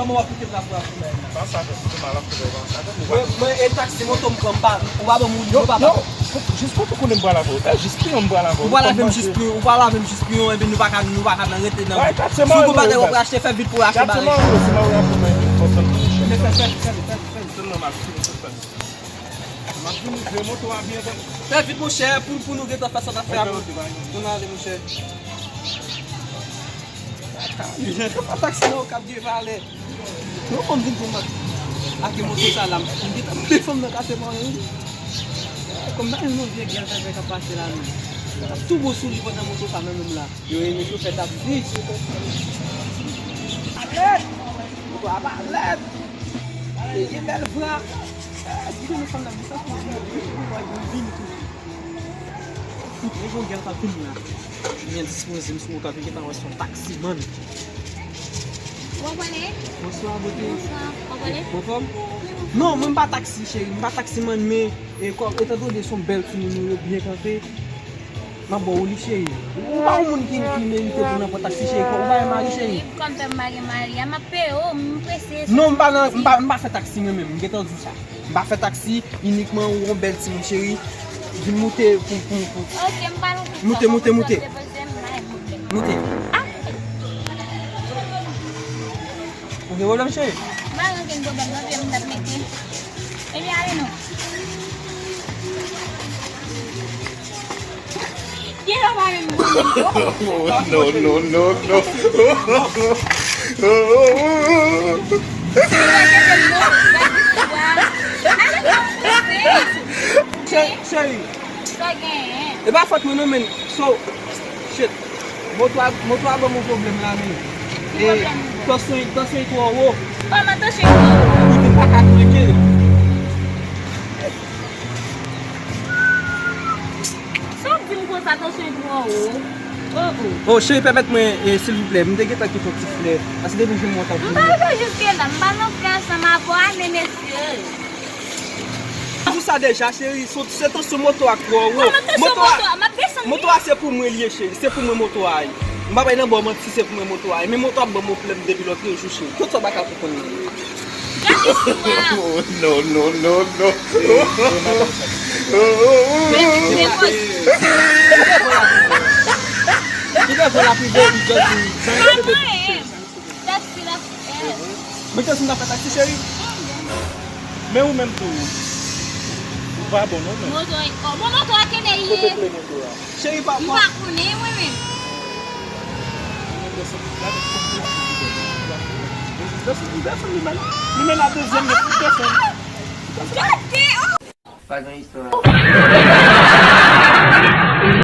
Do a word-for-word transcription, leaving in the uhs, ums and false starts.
Mwen w ap kite m la pou ap fè bagay la. Sa, sa fè m mal ap fè bagay sa. Mwen, mwen, e taksi moto m pran, m pa, ou pa ban m woulib, non, papa. Non, jis pou tou konnen m pral avè w. Jis kliyan m pral avè w. Ou pral avè m jis kliyan, ou pral avè m jis kliyan, epi nou pa ka, nou pa ka nan rete nan. Si w gon bagay w ap achte, fè vit pou w achte bagay. Men fè, fè, fè, fè, fè, fè. M ap vin ouvri moto a byen fè. Fè vit, monchè, pou, pou nou gentan fè sa n ap fè a. Pou n ale, monchè. Yo pa taksi non, k ap gen valè. Yon fanm vin pou m ak moto sa la, m gentan mande fanm nan kase mwen wi. Kòm nan yon vye gèl fè k ap pase la menm. Tou bon sou li pandan moto sa menm menm la. Yo renmen chofè taksi. Alèt! Moto a pa alèt! Li gen bèl vra. Di nou fanm nan, di sa pou vin tou. Fout, mwen gon gèl k ap vin la. Li byen dispoze m sou moto a, li gentan wè se yon taksimann. Ou konprann? Bonswa, bote. Bonswa, ou konprann? Ou anfòm? Non, mwen m pa taksi, cheri, m pa taksimann, men, e, kòm, etan done se yon bèl timoun ou ye, byen kanpe, m ap ba w li, cheri. Ou pa yon moun ki, ki merite pou nan pran taksi, cheri, kòm ou pa gen mari, cheri. Kòm m pa gen mari, a m ap peye w, m prese. Non, m pa nan, m pa, m pa fè taksi, mwen menm, m gentan di w sa. M pa fè taksi, inikman ou yon bèl timoun cheri. Vin moute pou, pou, pou. Ok, m pa nan. Moute, moute, moute. Moute. Ah. Ou gen pwoblèm cheri? M pa gen okenn pwoblèm non, pye m t ap mete. Ebyen ale non. Gen lè w pa menm goumen. Oh, no, no, no, no. Si w rete menm non, w ap di w a. Ale non, pouse. Cheri, cheri. Sa genyen? E pa fòt mwen non, men. So, shit. Moto a, moto a ban m yon pwoblèm la, men. Ki pwoblèm ou? Tansyon, tansyon li twò wo. Kòman tansyon li twò wo? Li vin pa ka tranke. Sa w ap di m konsa, tansyon twò wo? Oh, oh. Oh, cheri, pèmèt mwen, eh, silvouplè. M te gentan kite yon ti flè. Paske depi m jwenn mwen, w t ap vini. M pa bezwen jiske la. M pa nan flè ansanm avè w, a, men mesye. M di w sa deja, cheri. Se, se tansyon moto a k twò wo. Kòman tansyon moto a? Moto a, m ap desann, wi. Moto a se pou mwen li ye, cheri. Se pou mwen moto a ye. M pa bay nan ba w manti, se pou mwen moto a ye. Men moto a ap ban m yon pwoblèm depi lòt jou, cheri. Tout sa w pa ka konprann nan. Gade istwa. Oh, no, no, no, no. Men ki koz. Ki lè vòl ap rive, li just di, jan yo fè depi. Taksi la, eh. Men taksi m ta fè taksi, cheri. Men ou menm tou, ou pa bon non, men. Moto, oh, bon, moto a kenbe ye. Kote kle moto a? Cheri, pa, m pa konnen, mwen menm. Li desann, li desann, li men, li men la dezyèm, li desann. Gade, oh. Pa gen istwa.